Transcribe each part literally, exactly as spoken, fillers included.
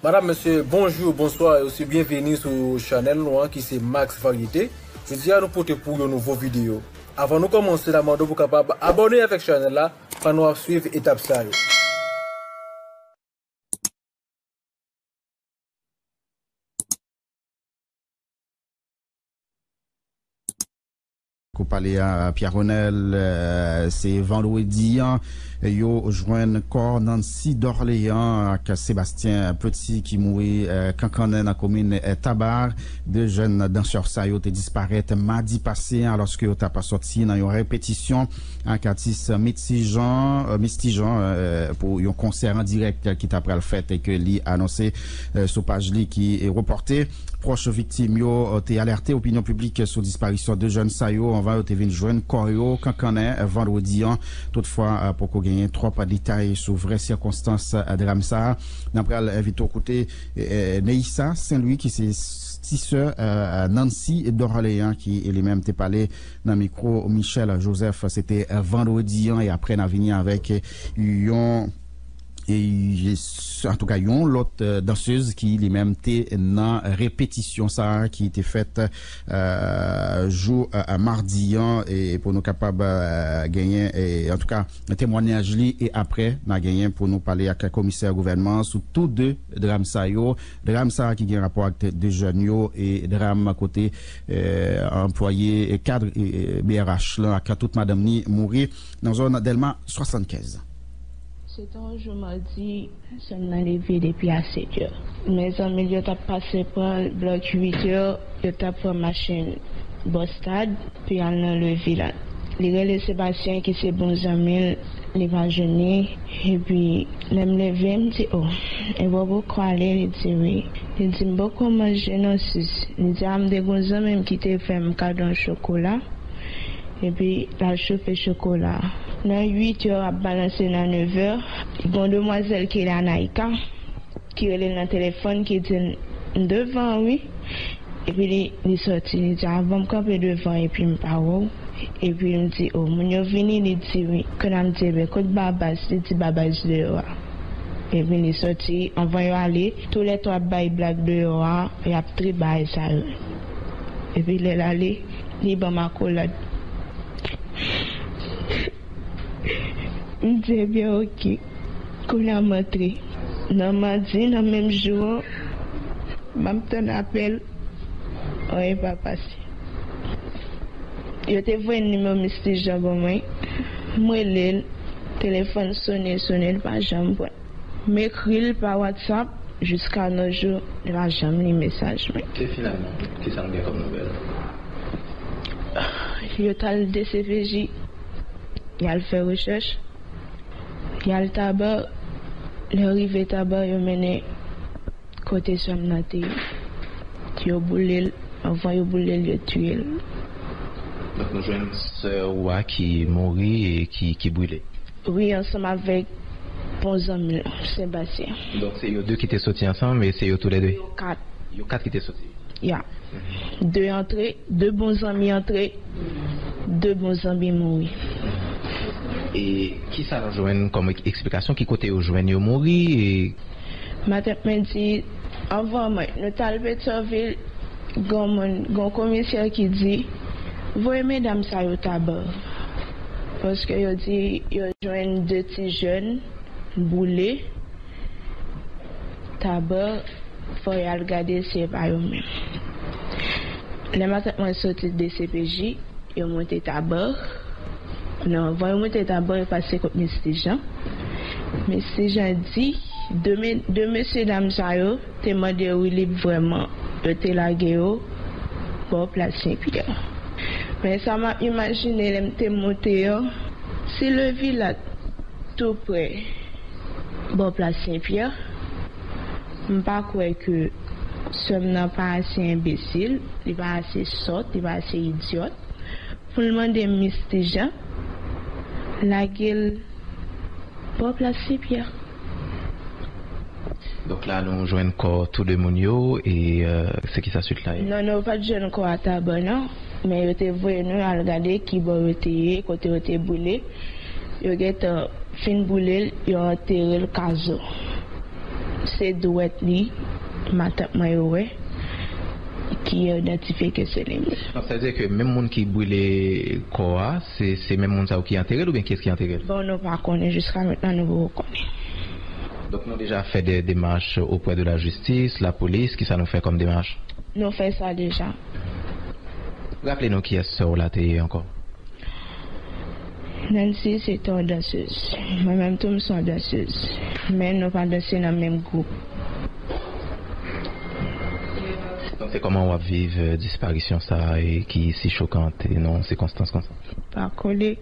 Madam, mesye, bonjou, bonswa e osi byenveni sou chanèl nou an ki se Max Variété. Jodi a nou pote pou yon nouvo videyo. Avan nou kòmanse, n a mande w pou w kapab abòne avèk chanèl la pandan w ap swiv etap sa yo. Kou pale a Pierre Ronel, euh, se vandredi an, yo jwenn kò Nancy Dorléan ak Sébastien Petit ki mouri, euh, kankannen nan komin, euh, Tabar. De jèn dansè sa yo te disparèt madi pase an, alòske yo t ap sòti nan yon repetisyon ak atis Mitty Jean, euh, Misty Jean, euh, pou yon konsè an dirèk ki ta pral fèt e ke li anonse, euh, sou paj li ki repòte. Pwòch viktim yo, euh, te alète opinyon piblik sou disparisyon de jèn sa yo anvan yo te vin jwenn kò yo kankannen vandredi an. Toutfwa, euh, poko genyen twòp detay sou vrè sikonstans, euh, dram sa a. N ap pral envite w koute, euh, Neissa Saint-Louis ki se ti sè, euh, Nancy Dorléan ki li menm te pale nan mikwo Michel Joseph. Se te, euh, vandredi an e apre n a vini avèk yon e, antouka, yon lòt, euh, dansez ki li menm te nan repetisyon sa a ki te fèt, euh, jou, euh, madi an, e pou nou kapab, euh, genyen, e, antouka, temwanyaj li, e apre n a genyen pou nou pale ak komisè gouvènman an sou tou de dram sa yo, dram sa a ki gen rapò ak de jèn yo, e dram kote, euh, anplwaye, e kad, e, e, B R H lan ak tout madanm ni mouri nan zòn Dèlma swasannkenz. Se te yon jou madi, sè m nan leve depi a sèt è. Mezanmi l yo t ap pase pran l, blòk uit è, yo t ap pran machin Bòstad pou y al nan Levil la. Li rele Sebastyen ki se bon zanmi l, li pa jwenn li. Epi, lè m leve, m di, o, e bò poko ale? Li di wi. Li di, m poko manje non sis. Li di, a, m te gen yon zanmi m ki te fè m kado yon chokola. Epi, l al chofe chokola a. Nan uit è, ap balanse nan nèv è, gen yon demwazèl ki rele Anaïka, ki rele l nan telefòn, ki di l, m devan w wi. Epi li, li sòti, li di, a, ban m kanpe devan epi m pa wè w. Epi m di, o, moun yo vini? Li di wi. Kounye a m di, ebyen, kot Babas? Li di, Babas deyò a. Epi li sòti, anvan yo ale, toulètwa ap bay blag deyò a, y ap tripe bagay sa yo. Epi lè l ale, li ban m akolad. M di, ebyen, oke. Kounye a m antre. Nan madi, nan menm jou an, m ap tann apèl, anyen pa pase. Yo te voye nimewo Misty Jean ban mwen. M rele l, telefòn sonnen, sonnen, li pa janm pran. M ekri l pa WhatsApp, jiska nos jours, li pa janm li mesaj mwen. E finalman, kisa nou gen kòm nouvèl? Yo t al D C P J, y al fè rechèch, y al Taba, lè yo rive Taba, yo mennen kote sè m nan te ye. Yo boule l, anvan yo boule l, yo tiye l. Donk, nou jwenn sè ou a ki mouri e ki, ki brile. Wi, ansanm avèk bon zanmi l, Sebastyen. Donk, se yo de ki te soti ansanm e se yo toulède? Yo kat. Yo kat ki te soti? Ya. De antre, de bon zanmi antre, de bon zanmi mouri. E kisa nou jwenn kòm ek-, eksplikasyon? Ki kote yo jwenn yo mouri? E matant mwen di, anvan mwen, nou t al Petyonvil, gen moun, gen komisè ki di, voye medam sa yo Taba. Paske yo di, yo jwenn de ti jèn boule Taba, fò y al gade si se pa yo menm. Lè matant mwen soti D C P J, yo monte Taba. Non, anvan yo monte Taba, yo pase kot Misty Jean. Misty Jean di, de, me- de mesye dam sa yo te mande Wilib vrèman, yo te lage yo bò plas Sen Pyè. Men sa m ap imajine lè m te monte an, si Levilat tou prè bò plas Sen Pyè, m pa kwè ke sè m nan pa ase enbesil, li pa ase sòt, li pa ase idyòt pou l mande Misty Jean lage l bò plas Sen Pyè. Donk la, nou jwenn kò tou de moun yo, e, euh, se kisa swit la ye? Non, non, yo pa t jwenn kò a Taba, non. Men yo te voye nou al gade ki bò yo te ye, kote yo te boule. Yo gentan fin boule l, yo antere l Kazo. Se dwèt li, matant mwen yo wè, ki idantifye ke se li menm. Donk, sa vle di ke menm moun ki brile kò a, se, se menm moun sa yo ki antere l oubyen kiyès ki antere l? Bon, nou pa konnen, jiska mentnan nou poko konnen. Donk, nou deja fè de demach oprè de la jistis, lapolis, kisa nou fè kòm demach? Nou fè sa deja. Raple nou kiyès sè w la te ye ankò? Nancy se te yon dansez. Mwen menm tou, m se yon dansez. Men nou pa danse nan menm gwoup. Donk, se kòman w ap viv, euh, disparisyon sa a e ki si chokant e nan yon sikonstans konsa? Pa konnen.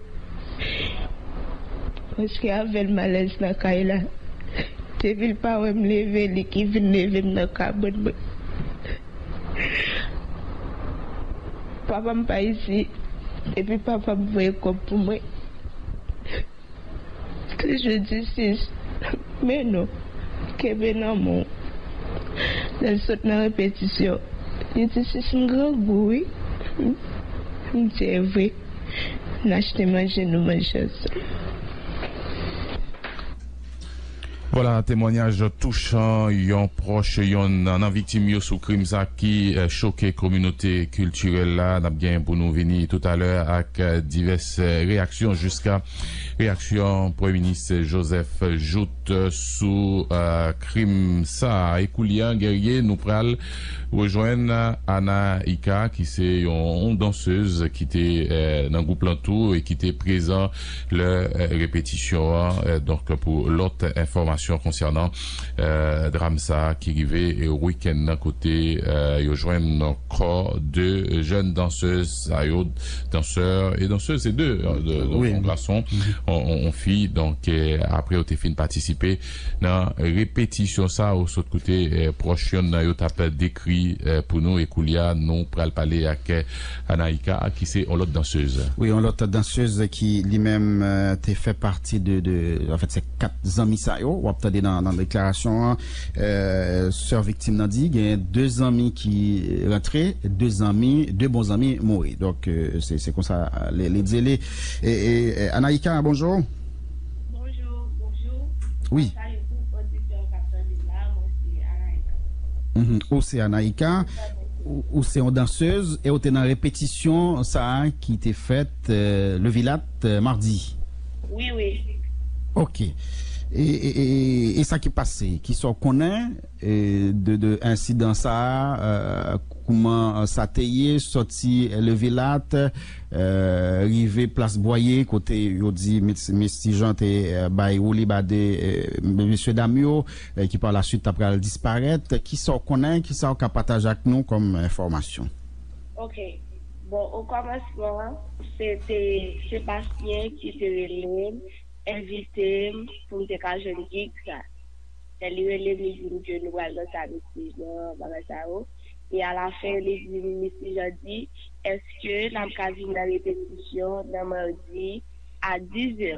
Paske avè l m alèz nan kay la. Depi l pa wè m leve, li ki vin leve m nan kabann mwen. Papa m pa isi, epi papa m voye kòb pou mwen. Ke je di sis, men non, kenbe nan men w. Lè l sot nan repetisyon, li di, "Sis, m grangou, wi." M di, "E vre." N achte manje, nou manje ansanm. Vwala, temwanyaj touchan yon pwòch yonn nan viktim yo sou krim sa ki, eh, choke kominote kiltirèl la. N ap gen pou nou vini toutalè ak, eh, divès, eh, reyaksyon, jiska reyaksyon Premye Minis Joseph Jouthe sou, eh, krim sa a. E koulye a, Guerrier, nou pral rejwenn Anaïka, ki se yon, yon dansez ki te, eh, nan gwoup lan tou e ki te prezan lè, eh, repetisyon an. Eh, donk, pou lòt enfòmasyon konsènan, eh, dram sa a ki rive, eh, wikenn nan, kote, eh, yo jwenn kò de jèn dansez sa yo, dansè e dansez, se de, eh, de, de, wi, yon gason, yon, yon, yon fi. Donk, eh, apre yo te fin patisipe nan repetisyon sa a, ou sot koute, eh, pwòch yonn nan yo t ap dekri, eh, pou nou, e koulye a, nou pral pale ak, eh, Anaïka, ki se yon lòt dansez. Wi, yon lòt dansez ki li menm, eh, te fè pati de, de, anfèt, se kat zanmi sa yo, w ap tande nan, nan deklarasyon an, eh, sè viktim nan di, gen de zanmi ki rantre, de zanmi, de bon zanmi mouri. Donk, eh, se, se konsa, eh, li, li di li. E, e, eh, Anaïka, bonjou. Bonjou, bonjou. Wi. Mwen salye tout oditè k ap tande m la, mwen se Anaïka. Mhm. Ou se Anaïka, ou, ou se yon dansez, e ou te nan repetisyon sa a ki te fèt, eh, Levilat, eh, madi. Wi, wi. Ok. E, e, e, e sa ki pase, kisa w konnen, eh, de, de ensidan sa a, eh, kouman, eh, sa te ye, sòti, eh, Levilat, eh, rive plas Bwaye, kote yo di Mis-, Mistijan te, eh, bay woulib a de, eh, mesye dam yo, eh, ki pa la swit ta pral disparèt. Kisa w konnen, kisa w ka pataje ak nou kòm enfòmasyon? Ok. Bon, o kòmansman, se te Sebastien ki te rele m, envite m pou m te ka jwenn gig sa. Lè li rele m, li di m ke nou pral danse avèk Mistijan, bagay sa yo. E alafen, li di m, Mistijan di, èske n ap ka vin nan repetisyon nan madi a dizè?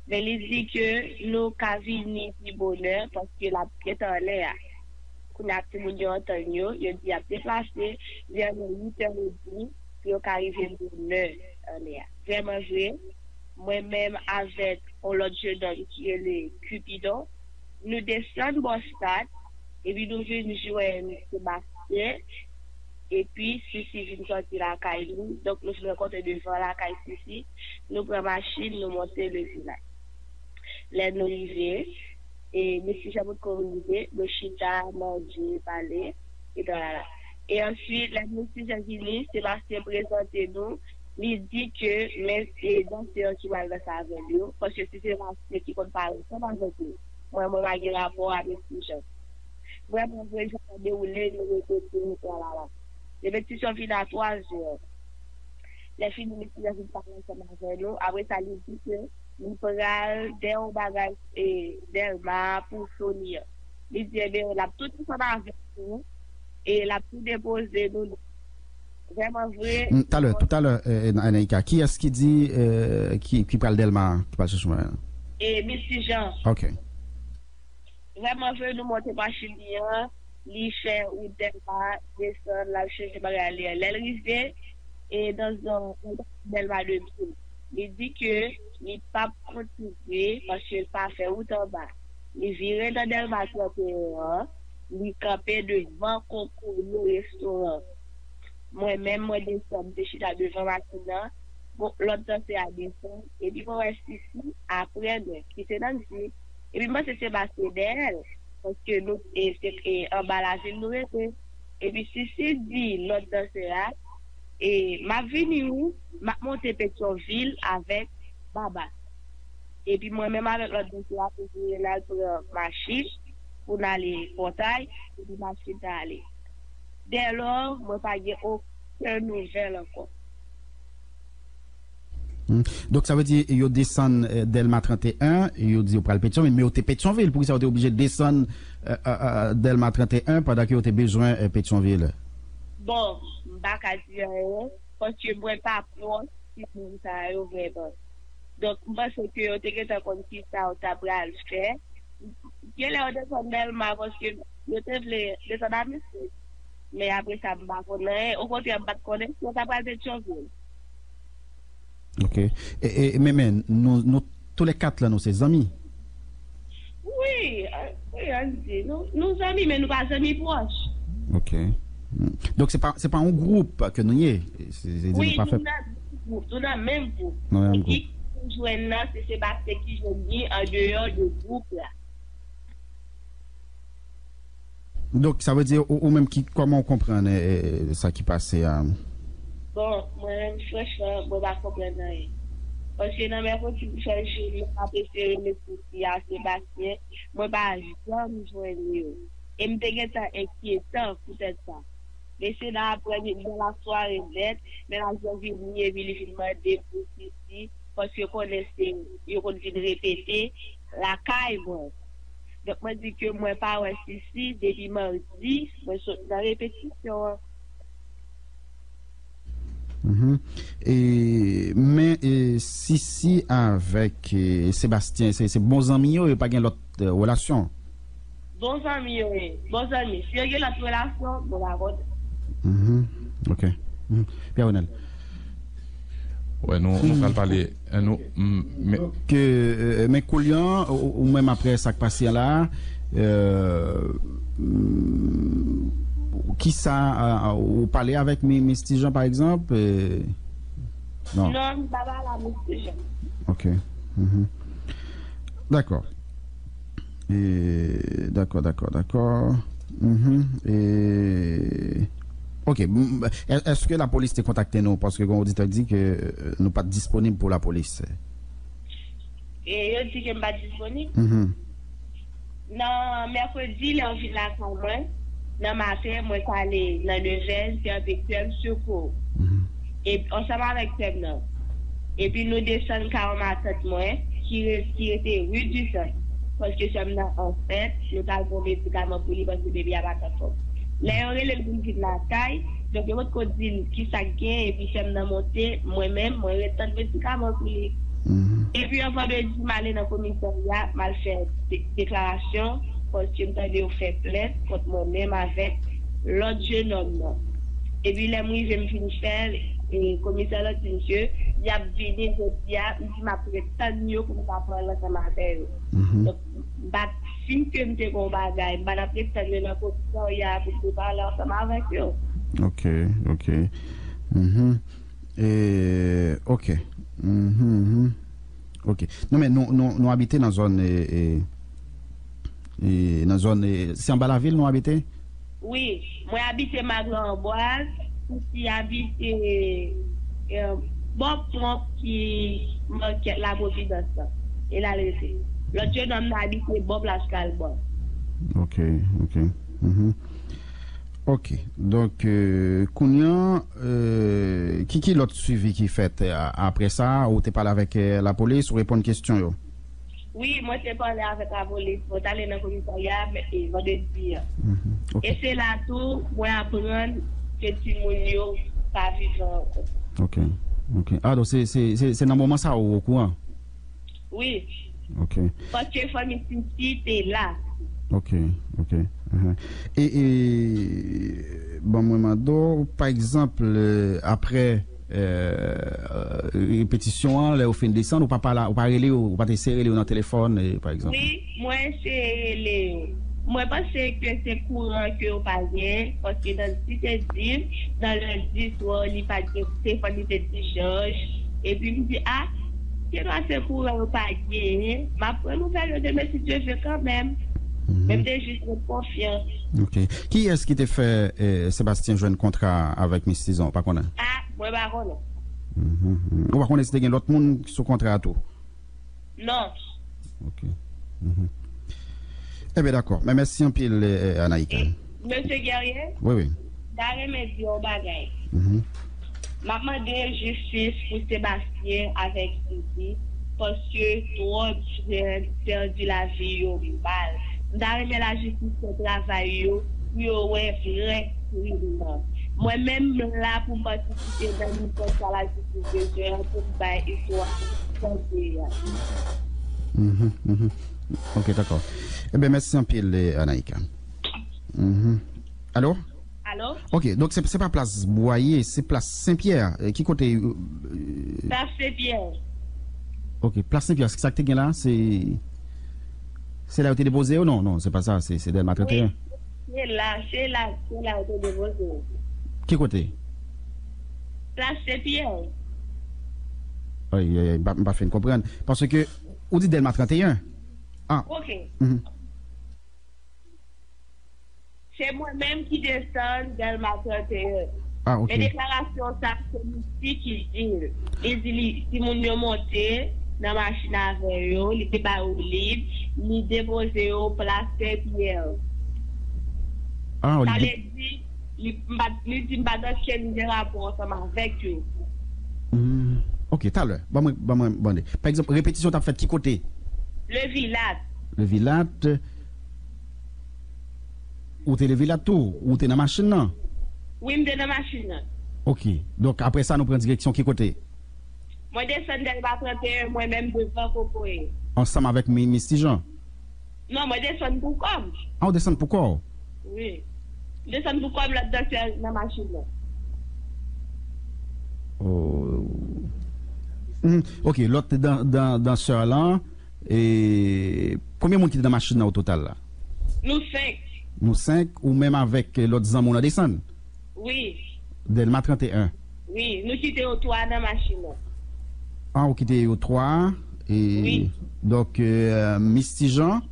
Men li di ke nou ka vini pi bonè paske l ap gentan anlè a. Kounye a, timoun yo antann yo, yo di y ap deplase vè nan uit è edmi pou yo ka rive bonè anlè a. Vrèman vre, mwen menm avèk yon lòt jenòm ki rele Cupidon, nou desann bò stad, epi nou vin jwenn Sebastien, epi Sisi vin sòti lakay li. Donk, nou fin rankontre devan lakay Sisi, nou pran machin, nou monte Levilat. Lè nou rive, e, Mistijan potko rive, nou chita, manje, pale, e tralala. E answit, lè Mistijan vini, Sebastien prezante nou, li di ke men, e, dansè ki pral danse avè l yo, paske se Sebastien ki konn pale ansanm avèk nou. Mwen, mwen pa gen rapò a Mistijan. Vrèman vre, jan sa dewoule, nou repete, nou tralala. Repetisyon fini a twa zè. Lè fini, Mistijan vin pale ansanm avè nou. Apre sa, li di ke li pral dèyè yon bagay, e, Dèlma pou Sony an. Li di, ebyen, l ap tout ansanm avèk nou e l ap tou depoze nou. Vrèman vre. Mm, talè, talè, eh, Anaïka, kiyès ki di, eh, ki, ki pral Dèlma, ki pral chèche mwen? E Mistijan. Ok. Vrèman vre, nou monte machin li an, li fè wout Dèlma, desann, l al chèche bagay li an. Lè l rive, e nan zòn Dèlma de Mil, li di ke li p ap kontinye paske l pa fè wout anba. Li vire nan Dèlma trannteyen an, li kanpe devan kokoye restoran. Mwen menm, mwen desann, m te chita devan machin nan. Bon, lòt dansè a desann, epi mwen wè Sisi apre mwen, ki se Nancy. Epi m panse se Sebastien dèyè l, paske nou, e, se, e, anba lavil nou rete. Epi Sisi di lòt dansè a, e, "M ap vini wi, m ap monte Petyonvil avèk Baba." Epi mwen menm avèk lòt dansè a, nou vire n al pran machin pou n ale Pòtay, epi machin nan ale. Dèlò, mwen pa gen okenn nouvèl ankò. Hmm. Donk, sa vle di, yo desann, eh, Dèlma trannteyen, yo di yo pral Petyonvil, men yo te Petyonvil. Poukisa yo te oblije desann, eh, eh, eh, Dèlma trannteyen pandan ke yo te bezwen, eh, Petyonvil? Bon, m pa ka di anyen, paske mwen pa pwòch ti moun sa yo vrèman. Donk, m panse ke yo te gentan konn kisa yo ta pral fè. Genlè yo desann Dèlma paske yo te vle desann Amisis. Men apre sa, m pa konn anyen. Okontrè, m pa t konnen si yo ta pral Petyonvil. Ok. E, e, men, men, nou, nou, toulèkat la, nou se zanmi? Wi, a, wi, ann di. Nou, nou zanmi, men nou pa zanmi pwòch. Ok. Hmm. Donk, se pa, se pa yon gwoup ke nou ye. Se, se di Wi, nou pa nou fè. Nan menm gwoup, nou nan menm gwoup. Nou nan menm Ki gwoup. Ki jwenn nan, se Sebastien ki jwenn li an deyò de gwoup la. Donk, sa vle di, ou, ou menm ki, kòman ou konprann, eh, eh, sa ki pase a? Bon, mwen menm, franchman, mwen pa konprann anyen. Paske nan mèkredi pou fè jou, mwen ap eseye rele Sisi a Sebastien, mwen pa janm jwenn yo. E m te gentan enkyetan poutèt sa. Men se nan aprèmidi, nan lasware nèt, mennaj mwen vini epi li vin mande pou Sisi, paske konnen se, yo konn vin repete lakay mwen. Donk, mwen di ke mwen pa wè Sisi depi madi, mwen sot nan repetisyon an. Mhm. E, men, e, Sisi avèk, e, Sebastien, se, se bon zanmi yo, yo pa gen lòt, e, relasyon? Bon zanmi yo ye. Bon zanmi. Si yo gen lòt relasyon, mwen pa konnen. Mhm. Ok. Mhm. Pierre Renel. Wè, nou, nou pral pale. E, nou, m, men, Ke, e, men kounye a, ou, ou menm apre sa k pase a la, e, mm, kisa, a, a, ou pale avèk mi, Misty Jean, pa egzanp? E, non. Non, m pa pale a Misty Jean. Ok. Mhm. Dakò. E, dakò, dakò, dakò. Mhm. E, ok. M, è-, èske lapolis te kontakte nou? Paske gen yon oditè ki di ke, e, nou pa t disponib pou lapolis. E yo di ke m pa disponib. Mhm. Nan mèkredi, lè yo vin lakay mwen, nan maten, mwen t ale nan nevè, m te antre sè m Sekou. Mhm. E ansanm avèk sè m nan. Epi nou desann kay yon matant mwen, ki re-, ki rete Rue du Centre. Paske sè m nan ansent, nou t al pran medikaman pou li paske bebi a pa t anfòm. Lè yo rele l pou l vin lakay, donk yo potko di l kisa k gen, epi sè m nan monte, mwen menm, mwen ret tann medikaman pou li. Mhm. Epi yon vandredi, m ale nan komisarya, m al fè de-, deklarasyon, paske m tande yo fè plent kont mwen menm avèk lòt jenòm nan. Epi lè m rive, m fin fè l, e komisè lan di m ke y ap vini jodi a, m di m ap ret tann yo pou m ka pale ansanm avè yo. Mhm. Donk, m pa t si ke m te gen yon bagay, m pa t ap ret tann yo nan komisarya pou m te pale ansanm avèk yo. Ok, ok. Mhm. E, ok. Mhm, mhm. Ok. Non, men nou, nou, nou abite nan zòn, e, e, e, nan zòn, e, se anba lavil nou abite? Wi, mwen abite Maglan Anbwaz, Sisi abite, e, bò pon ki makèt La Providence lan. E la l rete. Lòt jenòm nan abite bò Plas Kalbwa. Ok, ok. Mhm. Ok. Donk, e, kounye a, e, ki, ki lòt swivi ki fèt, e, a-, apre sa, ou te pale avèk, e, lapolis, ou reponn kesyon yo? Wi, mwen te pale avèk lapolis, mwen t ale nan komisarya, men, e, vandredi a. Mhm. Ok. E se la tou, mwen aprann ke timoun yo pa vivan ankò. Ok, ok. A, donk se, se, se, se nan moman sa ou okouran? Wi, Ok, paske fanmi Sisi te la. ok, ok. Mhm. E, e, bon, mwen mande w, pa egzanp, e, apre, euh, repetisyon an, lè yo fin desann, ou pa pale, ou pa rele yo, ou pa t eseye rele yo nan telefòn, e, pa egzanp? Wi, mwen eseye rele yo. Mwen panse ke se kouran ke yo pa genyen, paske Nancy te di m, nan lendi swa, li pa t gen telefòn, li te dechaj. Epi m di, a, se pa se kouran yo pa genyen, m ap pran nouvèl yo demen si Dye vle kanmenm. Men m te jis ret konfyan. Ok. Kiyès ki te fè, eh, Sebastien jwenn kontra avèk Miss Tizon? Ou pa konnen? A, mwen pa konnen. Mhm, mhm. Ou pa konnen si te gen lòt moun sou kontra a tou? Non. Ok. Mhm. Ebyen, dakò. Men mèsi anpil, eh, eh, Anaïka. E, Mesye Guerrier? Wi, wi. M ta renmen di yon bagay. Mhm. M ap mande jistis pou Sebastien avèk Sisi, paske twòp jèn pèdi lavi yo mal. M ta renmen lajistis fè travay yo pou yo wè vrè krim nan. Mwen menm, m la pou m patisipe nan misyon sa lajistis bezwen an pou m bay istwa tande a. Mhm, mhm. Ok, dakò. Ebyen, mèsi anpil, eh, Anaïka. Mhm. Alo? Alo? Ok, donk se, se pa plas Bwaye, se plas Senpyè. Eh, ki kote, eh, Plas Senpyè. Ok, plas Senpyè, se sa k te gen la? Se, se la yo te depoze yo? Non, non, se pa sa, se, se Dèlma trannteyen. Wi, se la, se la, se la yo te depoze yo. Ki kote? Plas Senpyè. Ay, ay, ay, m pa, m pa fin konprann. Paske, ou di Dèlma trannteyen. Ah. Ok. Mhm. Se mwen menm ki desann Dèlma trannteyen. Ah, ok. Men deklarasyon sa, se Misty ki di l. Li di li, timoun yo monte nan machin avè yo, li te ba yo lib, li depoze yo plas Senpyè. Ah, li Sa de- vle di, li, m pa, li di m pa t antre nan rapò ansanm avèk yo. Hmm, ok, talè. Ban mwen, ban mwen, ban mwen. Pa egzanp, repetisyon t ap fèt ki kote? Levilat. Levilat. Ou te Levilat tou? Ou te nan machin nan? Wi, m te nan machin nan. Ok. Donk, apre sa, nou pran direksyon ki kote? Mwen desann Dèlma trannteyen, mwen menm devan Kokoye. Ansanm avèk Mi-, Misty Jean? Non, mwen desann pou kò m. Ah, ou desann pou kò w? Wi. M desann pou kò m, lòt dansè nan machin nan. Oh. Hmm, ok, lòt dan-, dan-, dansè lan, e, konbyen moun ki te nan machin nan o total la? Nou senk. Nou senk, ou menm avèk, eh, lòt zanmi w nan desann? Wi. Dèlma trannteyen. Wi, nou kite yo twa nan machin nan. Ah, ou kite yo twa. E, Wi. Donk, eh, Misty Jean?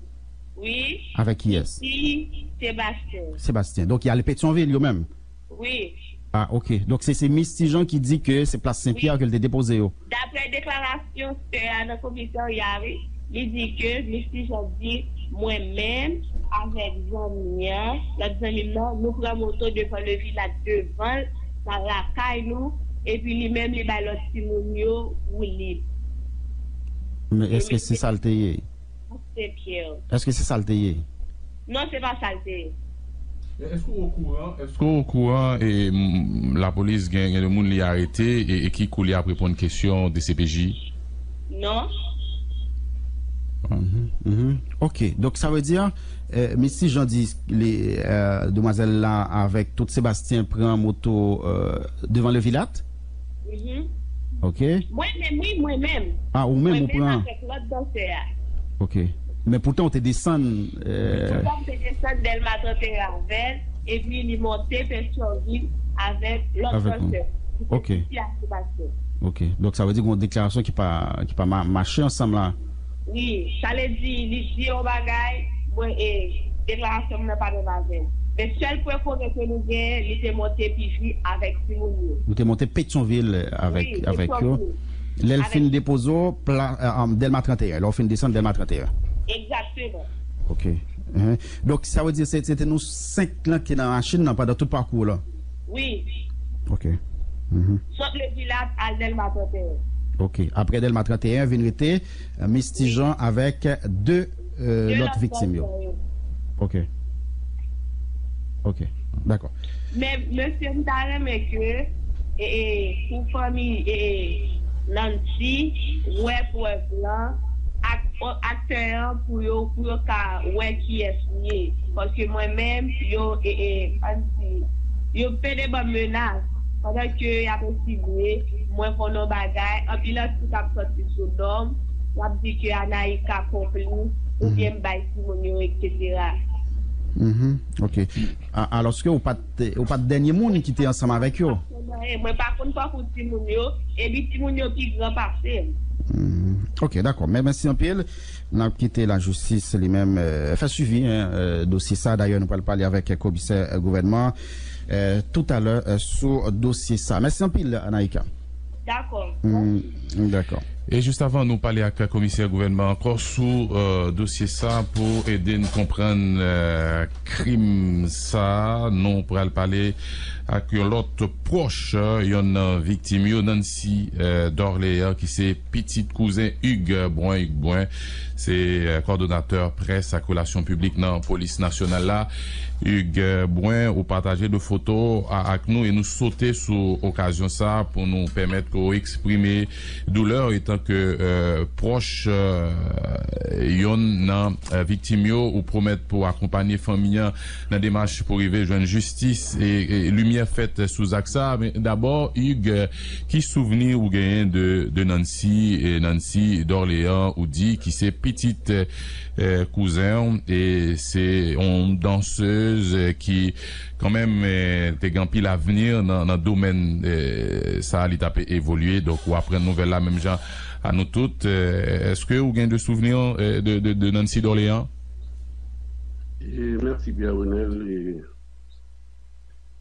Wi. Avèk kiyès? Misty, Sebastien. Sebastien. Donk, y ale Petyonvil yo menm? Wi. Ah, ok. Donk, se, se Misty Jean ki di ke se plas Senpyè ke l te depoze yo. Daprè deklarasyon sè a nan komisarya, wi, li di ke Misty Jean di, mwen menm, avèk zanmi an, lòt zanmi m nan, nou pran moto devan Levilat devan l, nan lakay nou, epi li menm, li bay lòt timoun yo woulib. Men èske se sa l te ye? Senpyè. Èske se sa l te ye? Non, se pa sa l te ye. Men èske w okouran, èske w okouran, e, m, lapolis gen, gen de moun li arete e, e ki kou li ap reponn kesyon D C P J? Non. Mhm, mhm. Ok, donk sa vle di, eh, Misty Jean di li, eh, demwazèl la avèk tout Sebastien pran moto, eh, devan Levilat? Mhm. Ok. Mwen menm, wi, mwen menm. Ah, ou menm, ou pran. Mwen menm avèk lòt dansè a. Ok. Men poutan, ou te desann, eh, Poutan, m te desann Dèlma trannteyen avè l, epi li monte Petyonvil avèk lòt dansè. Ok. Misty ak Sebastien. Ok. Donk, sa vle di gen yon deklarasyon ki pa, ki pa ma-, mache ansanm la. Wi, sa vle di, li di yon bagay, mwen, e, deklarasyon m nan pa menm avè l. Men sèl pwen komen ke nou genyen, li te monte P V avèk timoun yo. Nou te monte Petyonvil avèk, Wi, avèk yo. Petyonvil. Lè l fin depoze w, pla-, eh, eh, Dèlma trannteyen, lè w fin desann Dèlma trannteyen. Egzakteman. Ok. Hein. Donk, sa vle di se, se te nou senk lan ki nan machin nan pandan tout pakou w lan? Wi. Ok. Mhm. Sot Levilat al Dèlma trannteyen. Ok. Apre Dèlma trannteyen, vin rete, eh, Misty Jean avèk de, eh, De lòt lòt viktim yo. Dansè yo. Ok. Ok. Dakò. Men, mesye, m ta renmen ke, e, e, pou fanmi, e, e, Nancy, wè prèv lan, ak, aktè an, pou yo, pou yo ka wè kiyès li ye. Paske mwen menm, yo, e, e, ann di, yo pede ban m menas. Pandan ke y ap ensigne, mwen konnen yon bagay, anpil atis ap sòti sou non m, y ap di ke Anaïka konplis, oubyen m bay timoun yo, etsetera. Mhm, ok. A- Alòske ou pa t ou pa t dènye moun ki te ansanm avèk yo. Mwen pa konn pakou timoun yo, epi timoun yo pi gran pase m. Mhm. Ok, dakò. Men mèsi anpil. N ap kite lajistis li menm euh, fè swivi hein, euh, dosye sa. Dayè nou pral pale avèk komisè euh, gouvènman euh, toutalè euh, sou dosye sa. Mèsi anpil, Anaïka. Dakò. Mm, dakò. E jis avan nou pale ak komisè gouvènman ankò sou euh, dosye sa pou ede n konprann euh, krim sa, nou pral pale ak yon lòt pwòch euh, yon nan viktim yo, Nancy euh, Dorléan, ki se pitit kouzen Hugues Brun. Hugues Brun se euh, kòdonatè près ak relasyon piblik nan polis nasyonal la. Hugues euh, Brun, ou pataje de foto a- ak nou e nou sote sou okazyon sa pou nou pèmèt ke w eksprime doulè w etan ke euh, pwòch euh, yonn nan euh, viktim yo, ou pwomèt pou akonpanye fanmi an nan demach pou rive jwenn jistis e, e limyè fèt sou zak sa. Men dabò, Hugues, ki souvni ou genyen de, de Nancy, e Nancy Dorléan, ou di ki se pitit euh, kouzen w, e se yon dansez euh, ki kanmenm euh, te gen anpil avni nan, nan domèn euh, sa li t ap evolye. Donk, ou aprann nouvèl la menm jan a nou tout. Euh, èske ou gen de souvni euh, de, de, de Nancy Dorléan? E mèsi Pierre Renel. E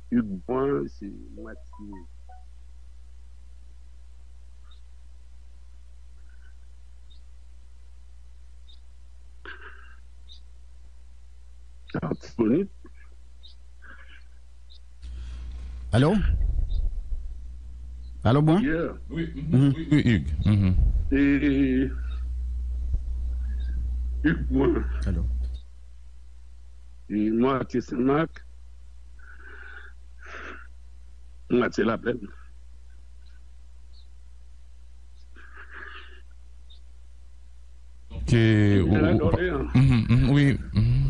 Hugues Brun, se mwatye Artibonit. Alo? Alo, Brun? Yeah. Wi, mhm, wi, wi, Hugues. Mhm. E Hugues Brun. Alo? E mwatye Senmak, mwatye Laplèn. Ke ou, ou, ou pa- Mhm, mhm, wi. Mhm.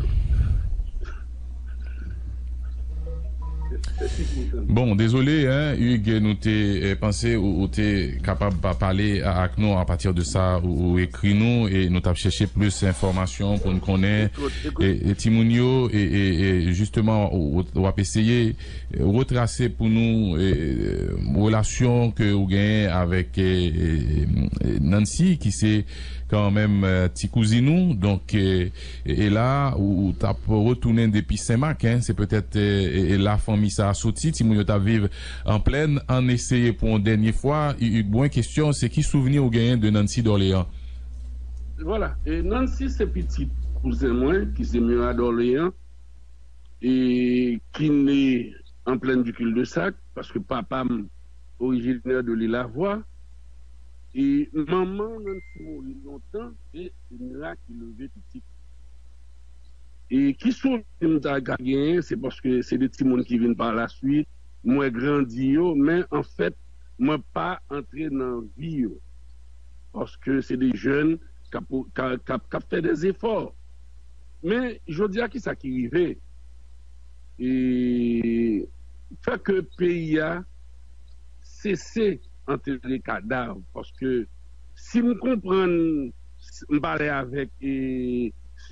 Bon, dezole, hein, Hugues, nou te eh, panse ou, ou te kapab pa pale a- ak nou apati de sa ou, ou ekri nou e nou t ap chèche plis enfòmasyon pou n konnen e, e timoun yo e, e, e jisteman ou, ou, w ap eseye retrase pou nou eh, relasyon ke ou genyen avèk eh, eh, Nancy ki se kanmenm eh, ti kouzin ou. Donk eh, e, e la ou, ou t ap retounen depi Senmak, hein, se petèt eh, e, e la fanmi sa a soti, timoun yo t ap viv an plèn. Ann eseye pou yon dènye fwa, Hugues Brun, kesyon se ki souvni ou genyen de Nancy Dorléan? Vwala. E Nancy se pitit kouzen mwen ki se Murat Dorléan e ki ne an plèn du cul de sac, paske papa m orijinè de Lil Avwa. E manman Nancy mouri lontan e se Murat ki leve pitit. E ki souvni m ta ka genyen, se paske se de timoun ki vin pa la swit, mwen grandi yo, men anfèt, mwen pa antre nan vi yo. Paske se de jèn k ap, k ap, k ap, k ap fè de zefò. Men, jodi a, kisa ki rive? E fè ke peyi a sese antere kadav. Paske si m konprann, m pale avèk e,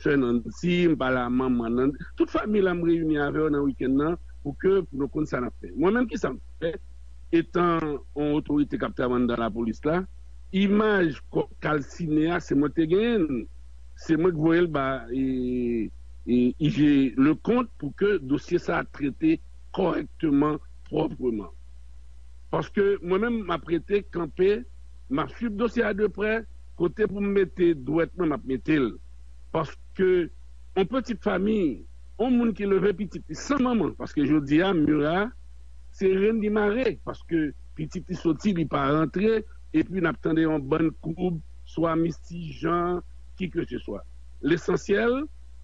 sè Nancy, m pale a manman Nancy, tout fanmi la m reyini avè yo nan wikenn nan pou ke pou nou konn sa n ap fè. Mwen menm, kisa m fè? Etan yon otorite k ap travay anndan lapolis la, imaj kò kalsine a, se mwen te genyen l. Se mwen k voye l ba e, e, I G Leconte pou ke dosye sa a trete kòrèkteman, pwòpman. Paske mwen menm, m ap rete kanpe, m ap swiv dosye a de prè, kote pou m mete dwèt mwen, m ap mete l. Paske yon pitit fanmi, yon moun ki leve pitit li san manman, paske jodi a, Mira, se ren li mare, paske pitit li soti, li pa rantre, epi n ap tande yon bann koub, swa Misty Jean, ki ke se swa. Lesansyèl,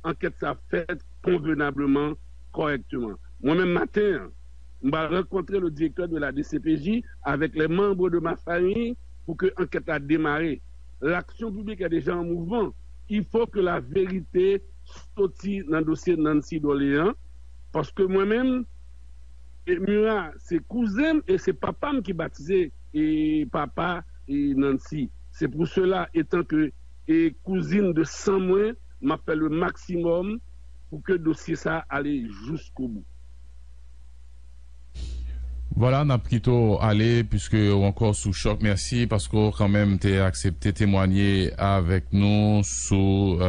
ankèt sa fèt konvenableman, kòrèkteman. Mwen menm maten an, m pral rankontre le directeur de la D C P J avec les membres de ma famille pour que ankèt la demare. L'action publique est déjà en mouvement. Il faut que la vérité soti nan dosye Nancy Dorléan, paske mwen menm, E Mira, se kouzen m e se papa m ki batize e papa e Nancy. Se pou sela, etan ke e kouzin de san mwen, m ap fè le maksimòm pou ke dosye sa ale jiskobou. Vwala, n ap kite w ale, piske ou ankò sou chòk. Mèsi paske w kanmenm te aksepte temwanye avèk nou sou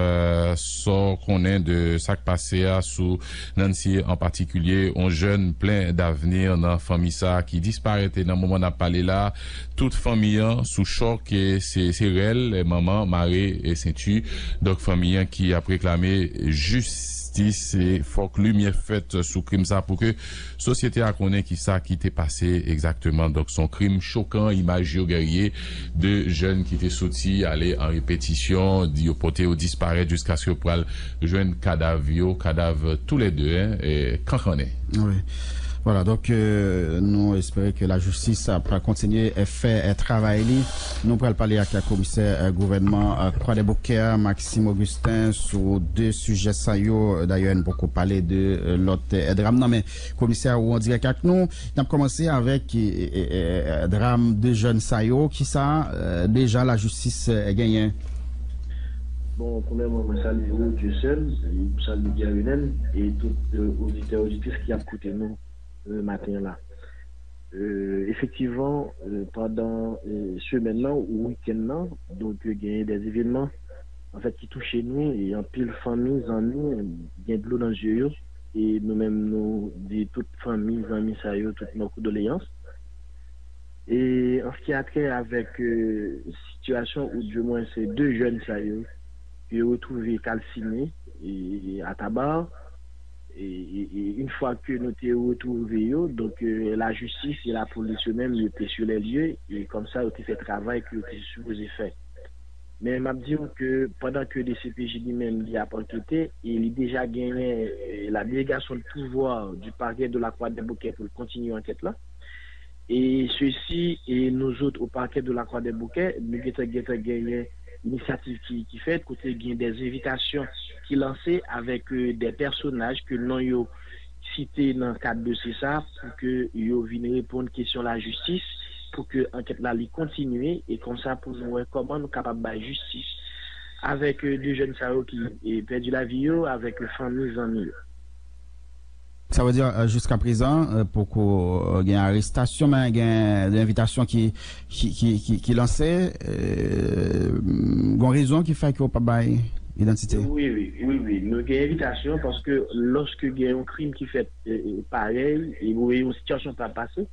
sa w konnen de sa k pase a, sou Nancy an patikilye, yon jèn plen davni nan fanmi sa a ki disparèt. E nan moman n ap pale la, tout fanmi an sou chòk, e se se rèl, manman mare e senti. Donk fanmi an ki ap reklame jistis, e fòk limyè fèt sou krim sa pou ke sosyete a konnen kisa ki te pase egzakteman. Donk se yon krim chokan, imaj yo, Guerrier, de jèn ki te soti ale an repetisyon, yo pote yo disparèt jiskaske yo pral jwenn kadav yo, kadav toulède, kankannen. Vwala, donk nou espere ke lajistis ap kontinye fè travay li. Nou pral pale ak komisè gouvènman Kwadèboukè, Maxime Augustin, sou de sijè sa yo. Dayè, n poko pale de lòt dram nan, men komisè ou an dirèk ak nou. N ap kòmanse avèk dram de jèn sa yo. Kisa deja lajistis genyen? Bon, premyèman, mwen salye ou, Dieuseul, m salye Guy Renel e tout oditè, oditris ki ap koute nou maten an la. Efektivman, pandan semèn nan ou wikenn nan, donk genyen de evènman anfèt ki touche nou e anpil fanmi, zanmi gen dlo nan zye yo e nou menm nou di tout fanmi, zanmi sa yo tout nou kondoleans. E an se ki a trè avèk sitiyasyon ou di mwen se de jèn sa yo ke yo retwouve kalsine e ataba e, e, e yon fwa ke nou te retwouve yo, donk lajistis e lapolis yo menm yo te sou lè lye e kòmsa yo te fè travay ke yo te sipoze fè. Men m ap di w ke pandan ke D C P J li menm li ap ankete e li deja genyen la délégation de pouvoir du parquet de la Croix des Bouquets pou l kontinye ankèt la. E sesi e nouzot o parquet de la Croix des Bouquets nou gentan gentan genyen inisyativ ki ki fèt kote gen de envitasyon ki lanse avèk de pèsonaj ke non yo site nan kad dosye sa pou ke yo vin reponn kesyon lajistis pou ke ankèt la li kontinye e konsa pou nou wè kòman nou kapab bay jistis avèk de jèn sa yo ki pèdi lavi yo avèk fanmi zanmi yo. Sa vle di jiskaprezan poko gen arestasyon men gen de envitasyon ki ki ki ki lanse. Gen rezon ki fè ke yo pa bay idantite. Wi wi wi wi nou gen envitasyon paske lòske gen yon krim ki fèt parèy e yon sitiyasyon pa pase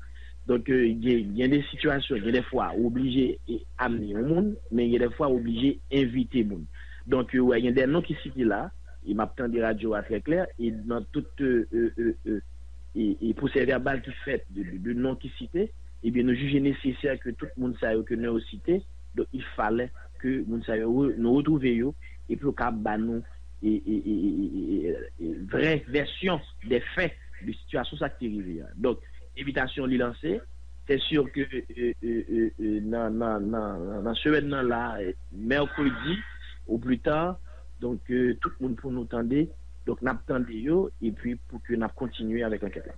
donk gen gen de sitiyasyon gen de fwa ou oblije amne yon moun men gen de fwa ou oblije envite moun donk ou wè gen de non ki site la e m ap tande radyo a trè klè e nan tout e e e e e pwosè vèbal ki fèt de de de non ki site ebyen nou jije nesesè ke tout moun sa yo ke non yo site donk il fallait ke moun sa yo nou retwouve yo epi yo ka ba nou e e e e e e vrè vèsyon de fè de sitiyasyon sa ki te rive a donk envitasyon li lanse se si ke nan nan nan nan semèn nan la mèkredi ou pli ta donk tout moun pou nou tande donk n ap tande yo epi pou ke n ap kontinye avèk ankèt la.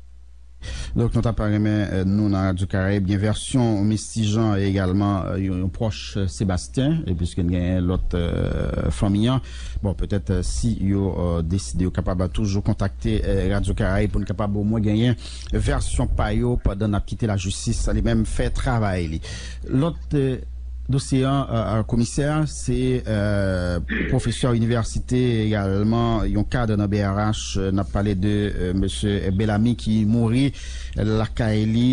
Donk nou ta pa renmen nou nan Radyo Karayib gen vèsyon Misty Jean e egalman yon pwòch Sebastien e piske n genyen lòt fanmi an. Bon petèt si yo deside yo kapab toujou kontakte Radyo Karayib pou n kapab omwen genyen vèsyon pa yo pandan n ap kite lajistis li menm fè travay li. Lòt dosye an komisè se pwofesè inivèsite egalman yon kad nan B R H n ap pale de mesye Belami ki mouri lakay li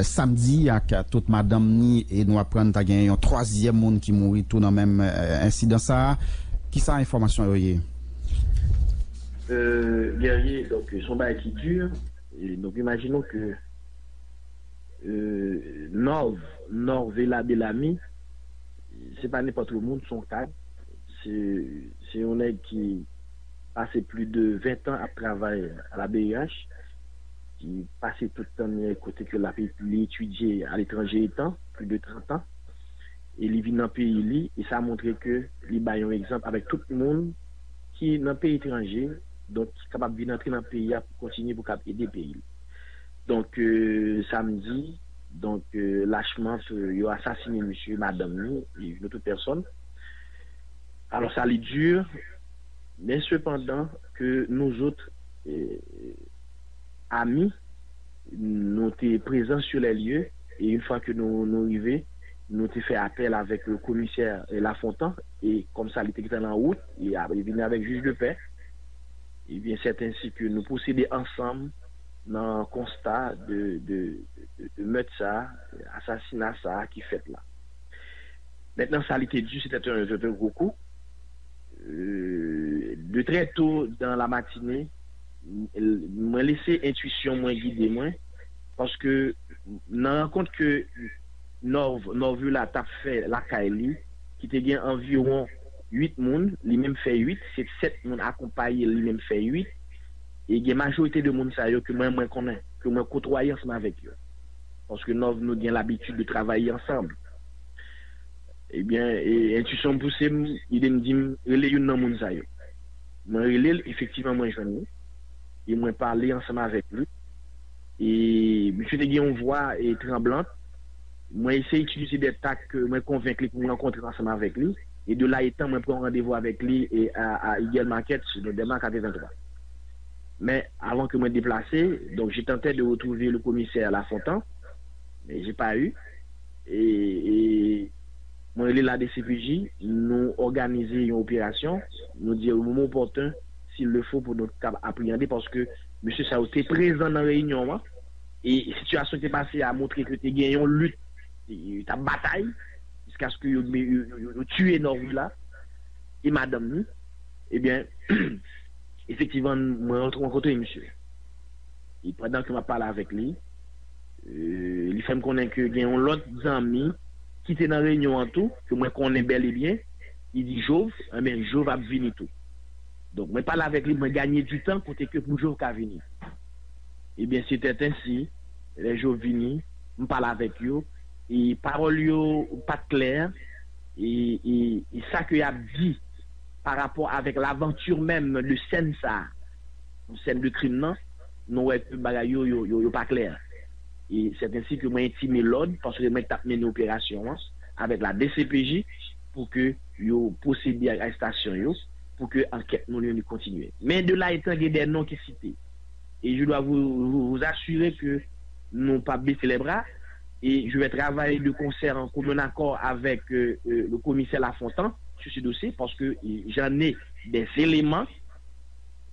samdi ak tout madanm ni e nou aprann ta gen yon twazyèm moun ki mouri tou nan menm ensidan sa a. Kisa enfòmasyon yo ye? Guerrier, donk se yon bagay ki di. Donk imajine w ke Nov Nov Vela Belami se pa nenpòt moun, se yon kad, se se yon nèg ki pase plis de ven tan ap travay a la B R H, ki pase tout tan li kote ke l ap li etidye aletranje etan plis de trant an e li vin nan peyi li e sa montre ke li bay yon egzanp avèk tout moun ki nan peyi etranje donk ki kapab vin antre nan peyi a pou kontinye pou k ap ede peyi l. Donk, euh, samdi, donk, euh, lachman, euh, yo asasinen misye, madanm li, e yon lòt pèsòn. Alò, sa li di, men sepandan ke nou zòt, euh, ami, nou te prezan sur les lieux, e yon fwa ke nou, nou rive, nou te fè apèl avèk le komisè, euh, Lafontan, e kòm sa li te gentan nan wout, e ap-, li vini avèk jij de pè, ebyen, sèt ensi ke nou pwosede ansanm nan konsta de, de, de, de mèt sa, asasina sa ki fèt la. Mentnan, sa li te di, se te yon, se te yon gwo kou. Euh, de très tôt dans la matinée, m-, mwen lese entwisyon mwen gide mwen, paske nan rankont ke Nòv, Nòvila t ap fè lakay li, ki te gen anviwon uit moun, li menm fè uit, se sèt moun akonpaye l, li menm fè uit, e gen majorite de moun sa yo ke mwen, mwen konnen, ke mwen kotwaye ansanm avèk yo. Paske Nòv, nou gen labitid de travay ansanm. Ebyen, e, entwisyon m pouse m, ide m di m, rele youn nan moun sa yo. Mwen rele l, efektivman, mwen jwenn li. E mwen pale ansanm avèk li. E misye te gen yon vwa, e, tranblant. Mwen eseye itilize de tak ke mwen konvenk li pou m rankontre ansanm avèk li. E de la etan, mwen pran randevou avèk li e a, a Eagle Market, sou Denmark a T venntwa. Men, avan ke mwen deplase, donk, je tentais de retrouver le commissaire Lafontan, men j'ai pas eu. E, e mwen rele la D C P J, nou òganize yon operasyon, nou di au moment opportun, s'il le faut, pou nou kab apreyande, paske mesye sa yo te prezan nan reyinyon an, e sitiyasyon ki te pase a montre ke te gen yon lit, e, yo t ap batay, jiskaske yo, yo, yo, yo, yo tiye Nòvila e madanm li. Ebyen, efektivman, mwen rankontre misye. E pandan ke m ap pale avèk li, euh, li fè m konnen ke gen yon lòt zanmi ki te nan reyinyon an tou, ke mwen konnen bèl e byen, li di Jov, enben, Jov ap vini tou. Donk, mwen pale avèk li, mwen ganye di tan kote ke pou Jov ka vini. Ebyen, se tèt ensi, lè Jov vini, m pale avèk yo, e pawòl yo pa t klè, e, e, e sa ke y ap di pa rapò avèk lavanti menm de sèn sa a, sèn de krim nan, nou wè ke bagay yo, yo, yo, yo pa klè. E sèt ensi ke mwen entime lòd, paske mwen k t ap mennen operasyon an avèk la D C P J pou ke yo pwosede ak arestasyon yo, pou ke ankèt nou li kontinye. Men de la etan gen de non ki site. Et je dois vous, vous, vous assurer que nous pas baisser les bras et je vais travailler de concert en commun accord avec euh, euh, le commissaire Lafontant sur ce dossier parce que euh, j'en ai des éléments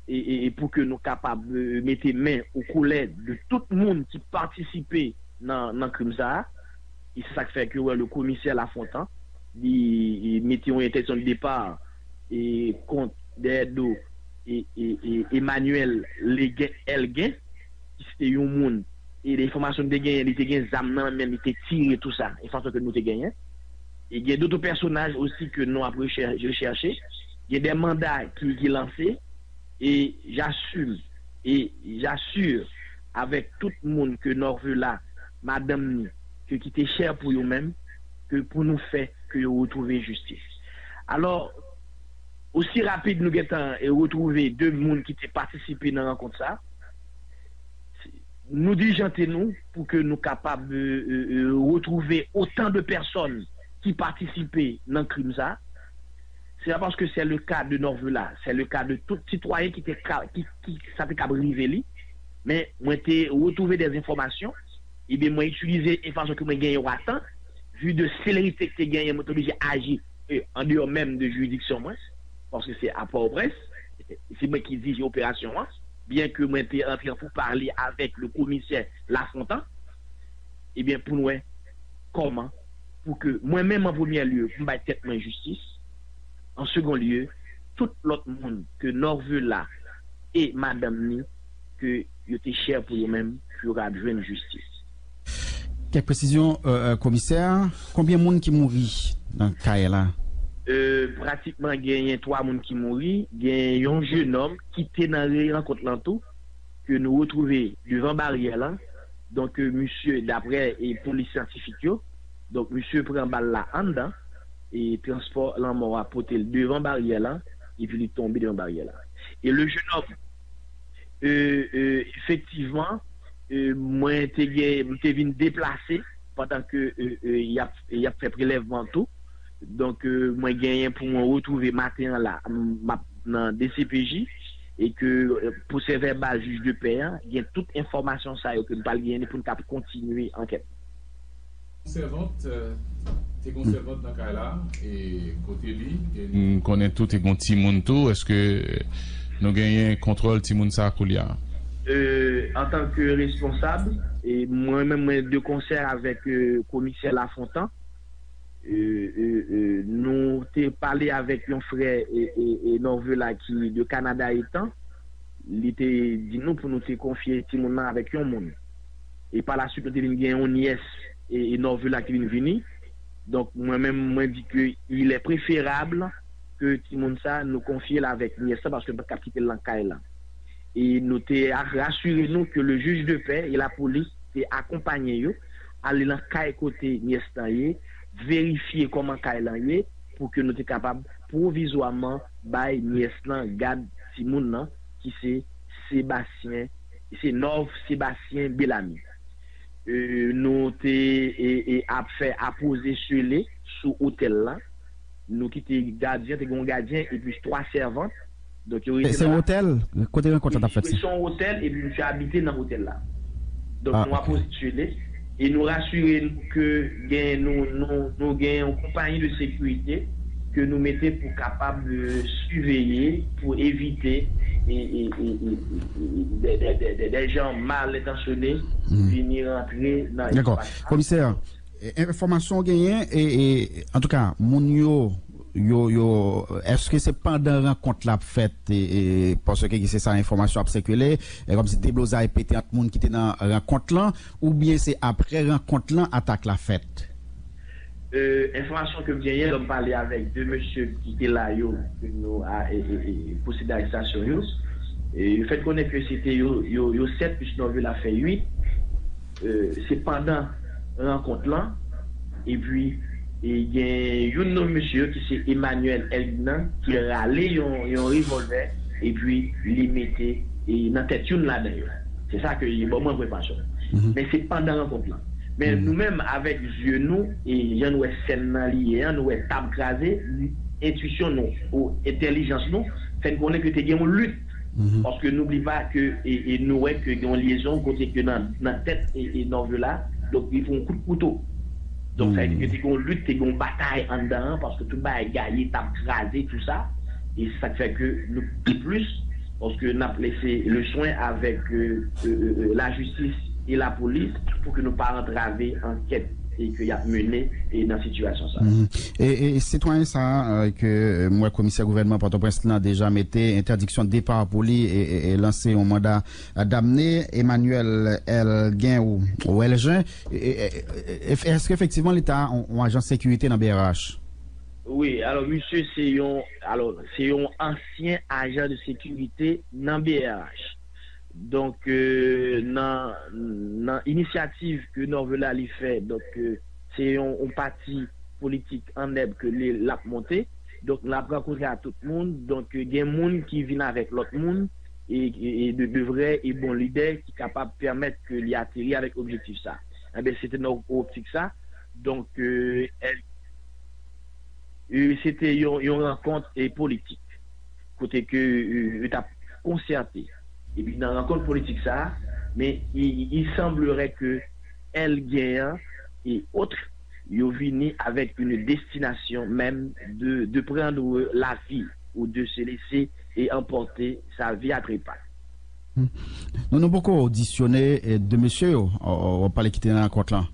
e, e, e pou ke nou kapab e, mete men ou koulè de tout moun ki patisipe nan, nan krim sa a. E se sa k fè ke wè le komisè Lafontan, li, li mete yon entèdiksyon de depa e, kont dèyè do e, e, e, Emmanuel Legen, Elgen, ki se te yon moun e de enfòmasyon nou te genyen, li te gen zam nan men, li te tire tou sa, enfòmasyon ke nou te genyen. E gen doto pèsonaj osi ke nou ap rechè- rechèche. Gen de manda ki, ki lanse. E j'assume, e j'assure avèk tout moun ke Norvela, madanm ni, ke ki te chè pou yo menm, ke pou nou fè ke yo retwouve jistis. Alò, osi rapid nou gentan e retwouve de moun ki te patisipe nan rankont sa, nou dilijante nou pou ke nou kapab e, e, e, retwouve otan de pèsòn ki patisipe nan krim sa. Se pa paske se le ka de Norvela, se le ka de tout sitwayen ki te ka, ki, ki sa te kab rive li. Men mwen te retwouve de enfòmasyon, ebyen mwen itilize enfòmasyon ke mwen genyen yo atan, vi de selerite ki te genyen, mwen te oblije aji e, andeyò menm de jiridiksyon mwen, paske se a Pòtoprens, se mwen ki dirije operasyon an, byen ke mwen te antre an pou pale avèk le komisè Lafontan, ebyen pou n wè kòman pou ke mwen menm an premyè lye m bay tèt mwen jistis, an segon lye tout lòt moun ke Norvela e madanm ni ke yo te chè pou yo menm pou yo ka jwenn jistis. Kèk presizyon, komisè, konbyen moun ki mouri nan kay la? Pratikman genyen twa moun ki mouri, gen yon jenòm ki te nan rankont lan tou, ke nou retwouve devan baryè la. Donk, misye, daprè e polis syantifik yo, donk, misye pran bal la anndan, e transpò lanmò a pote l devan baryè la, epi li tonbe devan baryè la. E le jenòm, e, e, efektivman, E, mwen te gen, m te vin deplase pandan ke e, e, y ap, y ap fè prelèvman tou. Donk, e, mwen genyen pou mwen retwouve maten an la, m ap nan D C P J, e ke e, pwosè vèbal jij de pè an gen tout enfòmasyon sa yo ke m pral genyen pou n kab kontinye ankèt. Sèvant, euh, te gon sèvant nan kay la, e kote li, e m konnen tou te gon timoun tou, èske nou genyen kontwòl timoun sa a koulye a? Euh, antanke responsab, e mwen menm mwen de konsè avèk euh, komisè Lafontan, euh, euh, euh, nou te pale avèk yon frè e, e, e Norvela ki de Kanada etan, li te di nou pou nou te konfye timoun nan avèk yon moun. E pa la suite nou te vin gen yon nyès e, e Norvela ki vin vini. Donk mwen menm mwen di ke il est préférable ke timoun sa nou konfye l avèk nyès la paske nou pa t kab kite l nan kay la. E nou te a- rasire nou ke le juge de paix e lapolis te akonpaye yo ale nan kay kote nyès lan ye, verifye kòman kay lan ye pou ke nou te kapab pwovizwaman bay nyès lan gad timoun nan ki se Sebastien, se Nov Sebastien Belamy. E, nou te e, e, ap fè apoze sele sou otèl la. Nou kite gadyen, te gen yon gadyen epi twa sèvant. Donk yo rete nan. Se yon otèl? Kote rankont la t ap fèt? Se yon otèl epi misye abite nan otèl la. Donk nou apoze sele e nou rasire nou ke gen nou, nou, nou gen yon konpayi de sekirite ke nou mete pou kapab euh, siveye, pou evite e, e, e, e, e, de, de, de, de, de jan mal entansyone vini rantre nan espas la. Komisè, e, enfòmasyon w genyen, e, e, antouka, moun yo, yo, yo, èske se pandan rankont la ap fèt, e, e, paske se sa enfòmasyon ap sikile, e kòmsi deblozay pete ant moun ki te nan rankont lan, oubyen se apre rankont lan atak la fèt? Euh, enfòmasyon ke m genyen, lè m pale avèk de mesye ki te la yo, ke nou a, e, e, e, pwosede arestasyon yo, e, yo fè konnen ke se te yo, yo, yo sèt, plis Norvela fè uit. Euh, se pandan rankont lan, epi e gen youn nan mesye yo ki se Emmanuel Elgnan ki rale yon, yon revòlvè, epi li mete e, nan tèt youn ladan yo. Se sa ke li ban mwen enfòmasyon. Men se pandan rankont lan. Men nou menm, avèk zye nou, e jan nou wè sèn nan li ye an, nou wè tab kraze, entwisyon nou, ou entèlijans nou, fè n konnen ke te gen yon lit. Paske nou bli pa ke e, e nou wè ke gen yon lyezon kote ke nan, nan tèt e, e Norvela, donk li pran yon kout kouto. Donk sa vle di ke te gen yon lit, te gen yon batay anndan an, paske tout bagay gaye, tab kraze, tou sa. E se sa k fè ke nou pi plis, paske n ap lese le swen avèk euh, euh, euh, lajistis e lapolis pou ke nou pa antrave ankèt e ke y ap mennen e nan sitiyasyon sa. E, e sitwayen sa a, euh, ke euh, m wè komisè gouvènman Pòtoprens lan deja mete entèdiksyon depa pou li e, e, e lanse yon manda damne, Emmanuel Elgen ou, ou Elgen, e, e, e, e, èske efektivman li ta yon, yon ajan sekirite nan B R H? Wi, alò misye se yon, alò se yon ansyen ajan de sekirite nan B R H. Donk euh, nan, nan inisyativ ke Norvela li fè, donk euh, se yon, yon pati politik an nèb ke li l ap monte. Donk l ap rankontre ak tout moun. Donk euh, gen moun ki vin avèk lòt moun e, e, e de, de vrè e bon lidè ki kapab pèmèt ke li ateri avèk objektif sa. Enben se te nan optik sa. Donk euh, e, se te yon, yon rankont e politik kote ke e, yo t ap konsète. Epi nan rankont politik sa a, men il, il semblerait que Elgen an et autres yo vini avec une destination même de, de prendre la vie ou de se laisser et emporter sa vie à trépas. Nou, nou poko odisyone eh, de mesye yo, w ap pale ki te nan rankont lan.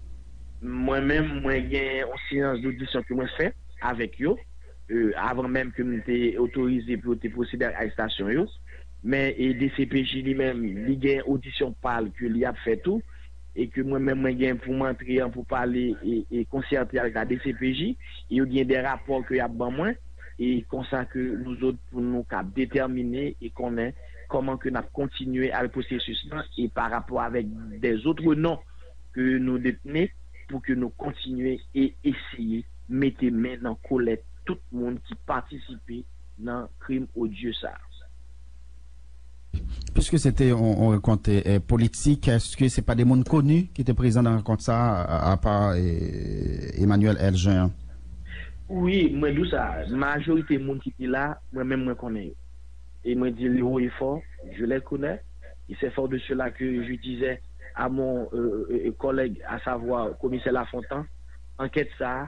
Mwen menm, mwen gen yon seyans dodisyon ke mwen fè avèk yo, eh, avan menm ke m te otorize pou yo te pwosede ak arestasyon yo. Men e D C P J li menm, li gen odisyon pa l ke li ap fè tou, e ke mwen menm mwen gen pou m antre an pou pale e, e konsète avèk la D C P J, e yo gen de rapò ke y ap ban mwen, e konsa ke nou zòt pou nou kab detèmine e konnen kòman ke n ap kontinye avèk pwosesis lan e pa rapò avèk dèzòt non ke nou detne pou ke nou kontinye e eseye mete men nan kolè tout moun ki patisipe nan krim odye sa a. Piske se te yon, yon rankont, eh, politik, èske se pa de moun koni ki te prezan nan rankont sa, a, apa, eh, Emmanuel Elgen an? Wi, mwen di w sa, majorite moun ki te la, mwen menm mwen konnen yo. E mwen di l haut et fort, je les connais, et c'est fort de cela que je disais à mon euh, euh, collègue, à savoir komisè Lafontan, ankèt sa a,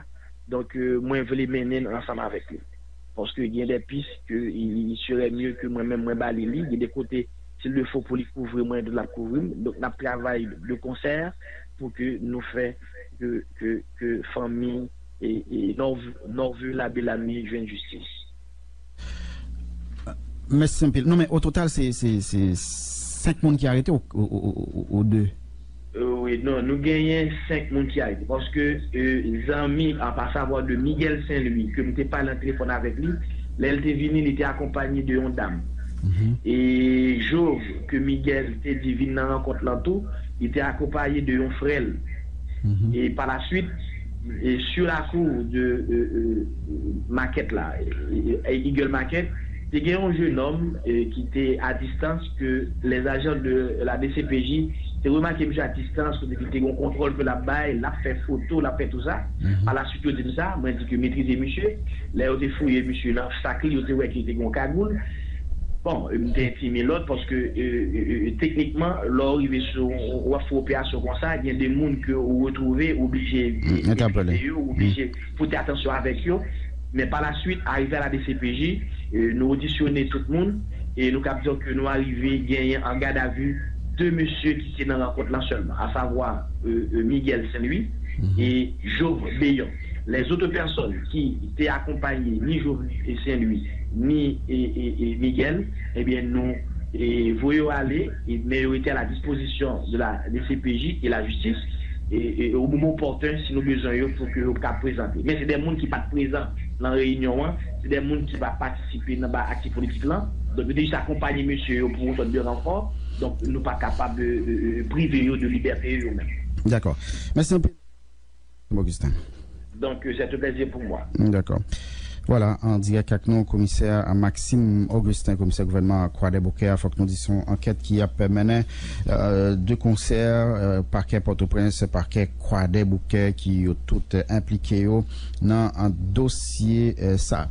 donk, euh, mwen vle mennen l ansanm avèk li. Paske gen de pis ke il serait mieux ke mwen menm mwen ba li li, gen de kote, s'il le faut, pou li kouvri mwen, l ap kouvri m. Donk, n ap travay de konsè pou ke nou fè ke, ke, ke fanmi e, e Nòv-, Nòvil Abelami jwenn jistis. Mèsi anpil. Non, men o total, se, se, se senk moun ki arete ou, ou, ou, ou, ou de? Euh, wi, non, nou genyen senk moun ki arete. Paske, euh, zanmi, a pa savwa de Miguel Saint Louis, ke m te pale an telefòn avèk li, lè l te vini, li te akonpaye de yon dam. Mhm. E Jove, ke Miguel te di vin nan rankont lan tou, li te akonpaye de yon frè l. Mhm. E pa la suit, e sou lakou de euh, euh, makèt la, e, e, e Eagle Market, te gen yon jenòm euh, ki te a distans, ke les agents de la D C P J te remake misye a distans, kote ki te gen yon kontwòl ke l ap bay, l ap fè foto, l ap fè tou sa. Mhm. Pa la suit, yo di m sa, mwen di ke metrize misye. Lè yo te fouye misye nan sak li, yo te wè ke te gen yon kagoul. Bon, m te entime lòt paske euh, euh, euh, teknikman, lè w rive sou, w ap fè operasyon konsa, gen de moun ke ou retwouve, ou oblije Mm, entèpele. Evite yo, ou oblije pote atansyon avèk yo. Men pa la suit, arive a la D C P J, euh, nou odisyone tout moun e nou kab di ke nou arive genyen an gadavi de mesye ki te nan rankont lan sèlman, a savwa euh, euh, Miguel Saint Louis Mhm. e Jove Beyon. Les autres personnes ki te akonpaye ni Jove Saint Louis ni e, e, e Miguel, ebyen nou e voye yo ale, e, men yo rete a la dispozisyon de la D C P J e la jistis, e, e o moman opòten, si nou bezwen yo, pou ke yo ka prezante. Men se de moun ki pa t prezan nan reyinyon an, se de moun ki pa patisipe nan ba aktivite politik lan. Donk, yo te jis akonpaye mesye yo pou yon sòt de ranfò. Donk, nou pa kapab e, e, e, prive yo de libète yo menm. Dakò. Mèsi anpil. Augustin. Donc, euh, c'est un plaisir pour moi. Dakò. Vwala, an dirèk ak nou, komisè Maxime Augustin, komisè gouvènman Kwadèboukè a. Fòk nou di se yon ankèt ki ap mennen, euh, de konsè, euh, pakè Pòtoprens, pakè Kwadèboukè, ki yo tout enplike yo nan dosye, euh, sa.